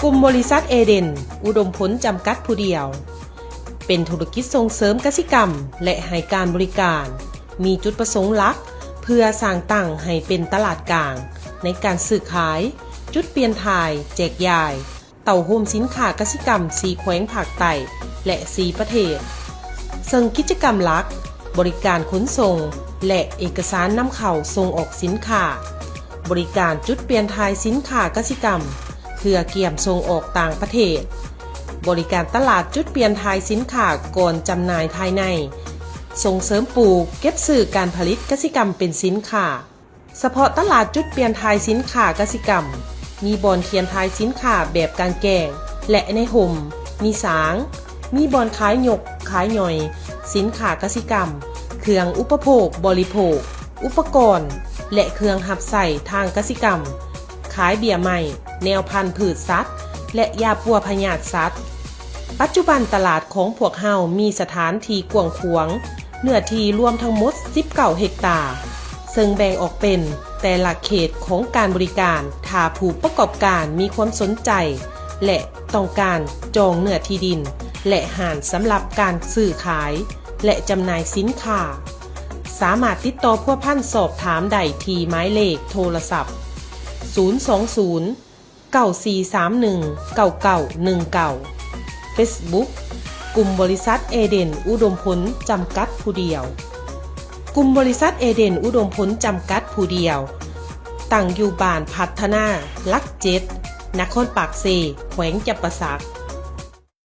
ກຸ່ມບໍລິສັດເອເດນ ອຸດົມພົນ ຈຳກັດຜູ້ດຽວ ເປັນທຸລະກິດສົ່ງເສີມກະສິກຳ ແລະ ໃຫ້ການບໍລິການ ມີຈຸດປະສົງຫຼັກ ເພື່ອສ້າງຕັ້ງໃຫ້ເປັນຕະຫຼາດກາງໃນການຊື້ຂາຍ, ຈຸດປ່ຽນຖ່າຍ, ແຈກຢາຍ, ເຕົ້າໂຮມສິນຄ້າກະສິກຳສີ່ແຂວງພາກໃຕ້ ແລະ ສີ່ປະເທດ, ເຊິ່ງກິດຈະກຳຫຼັກ ບໍລິການຂົນສົ່ງ ແລະ ເອກະສານນຳເຂົ້າສົ່ງອອກສິນຄ້າ, ບໍລິການຈຸດປ່ຽນຖ່າຍສິນຄ້າກະສິກຳ ເພື່ອກຽມສົ່ງອອກຕ່າງປະເທດ, ບໍລິການຕະຫຼາດຈຸດປ່ຽນຖ່າຍສິນຄ້າກ່ອນຈຳໜ່າຍພາຍໃນ, ສົ່ງເສີມປູກເກັບຊື້ການຜະລິດກະສິກຳເປັນສິນຄ້າ. ສະເພາະຕະຫຼາດຈຸດປ່ຽນຖ່າຍສິນຄ້າກະສິກຳ ມີບ່ອນຂຽນຂາຍສິນຄ້າແບບກາງແຈ້ງ ແລະ ໃນຮົ່ມ, ມີສາງ, ມີບ່ອນຂາຍຍົກ, ຂາຍຍ່ອຍ, ສິນຄ້າກະສິກຳ, ເຄື່ອງອຸປະໂພກບໍລິໂພກ, ອຸປະກອນ ແລະ ເຄື່ອງຮັບໃຊ້ທາງກະສິກຳ, ຂາຍເບ້ຍໄມ້, ແນວພັນພືດສັດ ແລະ ຢາປົວພະຍາດສັດ. ປັດຈຸບັນຕະຫຼາດຂອງພວກເຮົາມີສະຖານທີ່ກວ້າງຂວາງ, ເນື້ອທີ່ລວມທັງໝົດສິບເກົ້າເຮັກຕາ, ເຊິ່ງແບ່ງອອກເປັນແຕ່ລະເຂດຂອງການບໍລິການ. ຖ້າຜູ້ປະກອບການມີຄວາມສົນໃຈ ແລະ ຕ້ອງການຈອງເນື້ອທີ່ດິນ ແລະ ຮ້ານສຳລັບການຊື້ຂາຍ ແລະ ຈຳໜ່າຍສິນຄ້າ, ສາມາດຕິດຕໍ່ພົວພັນສອບຖາມໄດ້ທີ່ໝາຍເລກໂທລະສັບ ສູນສອງສູນ ເກົ້າສີ່ສາມໜຶ່ງ ເກົ້າເກົ້າໜຶ່ງເກົ້າ. Facebook ກຸ່ມບໍລິສັດເອເດນ ອຸດົມພົນ ຈຳກັດຜູ້ດຽວ. ກຸ່ມບໍລິສັດເອເດນ ອຸດົມພົນ ຈຳກັດຜູ້ດຽວ ຕັ້ງຢູ່ບ້ານພັດທະນາ ຫຼັກເຈັດ ນະຄອນປາກເຊ, ແຂວງຈຳປາສັກ.